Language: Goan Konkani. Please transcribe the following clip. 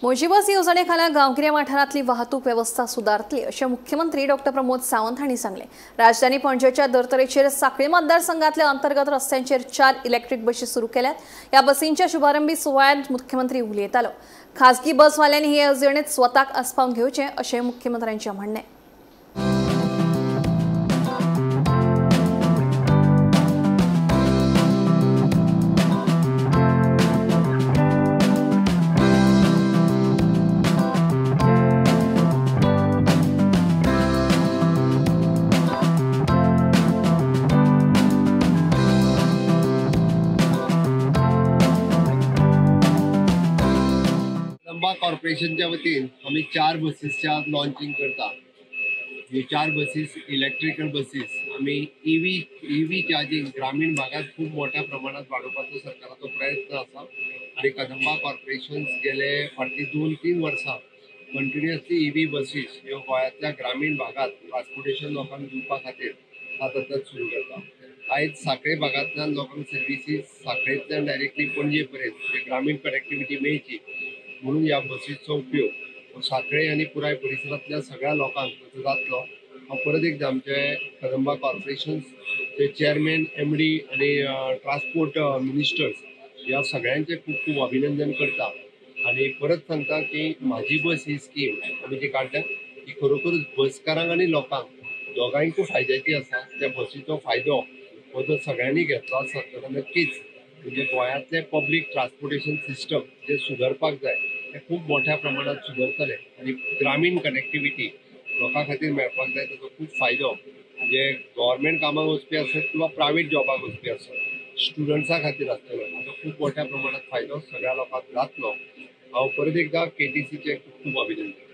म्हजी बस येवजणे खाला गांवगिऱ्या वाठारांतली वाहतूक वेवस्था सुदारतली अशें मुख्यमंत्री डॉक्टर प्रमोद सावंत हांणी सांगलें। राजधानी पणजेच्या धर्तरेचेर सांखळी मतदारसंघातल्या अंतर्गत रस्त्यांचेर 4 इलेक्ट्रीक बशी सुरू केल्यात। ह्या बसींच्या शुभारंभी सुवाळ्यांत मुख्यमंत्री उलयतालो। खासगी बसवाल्यांनी हे येवजणेत स्वताक आस्पावन घेवचें अशें मुख्यमंत्र्यांचें म्हणणें। कॉर्पोरेशनच्या वतीन आमी 4 बसीसच्या लॉन्चिंग करता। हे 4 बसीस इलेक्ट्रिकल बसीस आमी ईव्ही चार्जिंग ग्रामीण भागात खूप मोठ्या प्रमाणात वाडोवपाचो सरकाराचो प्रयत्न आसा आनी कदंबा कॉर्पोरेशन गेले फाटली 2-3 वर्सां कंटिन्युअसली ईव्ही बसीस ह्यो गोंयांतल्या ग्रामीण भागात ट्रान्सपोर्टेशन लोकांक दिवपा खातीर सातत्यान सुरू करता। आयज सांखळे भागांतल्यान लोकांक सर्विसीस सांखळेंतल्यान डायरेक्टली पणजे पर्यंत ग्रामीण कनेक्टिविटी मेळची म्हणून ह्या बसीचो उपयोग सांखळे आनी पुराय परिसरांतल्या सगळ्या लोकांक जातलो। हांव परत एकदां आमचे कदंबा कॉर्पोरेशन्सचे चेअरमॅन, एमडी आनी ट्रान्सपोर्ट मिनिस्टर्स ह्या सगळ्यांचे खूब खूब अभिनंदन करता आनी परत सांगता की म्हाजी बस ही स्कीम आमी जी काडल्या ती खरोखरच बसकारांक आनी लोकांक दोगांयकूय फायद्याची आसा। त्या बसीचो फायदो हो जर सगळ्यांनी घेतलो आसत जाल्यार नक्कीच म्हणजे गोंयांतलें पब्लीक ट्रान्सपोर्टेशन सिस्टम जे सुदारपाक जाय ते खूब मोठ्या प्रमाणात सुदारतले आनी ग्रामीण कनेक्टिविटी लोकां खातीर मेळपाक जाय। ताचो खूब फायदो म्हणजे गव्हर्मेंट कामाक वचपी आसत किंवा प्रायवेट जॉबाक वचपी आसत, स्टुडंट्सां खातीर आसतलो, ताचो खूब मोठ्या प्रमाणात फायदो सगळ्या लोकांक जातलो। हांव परत एकदां केटीसीचें खूब खूब अभिनंदन।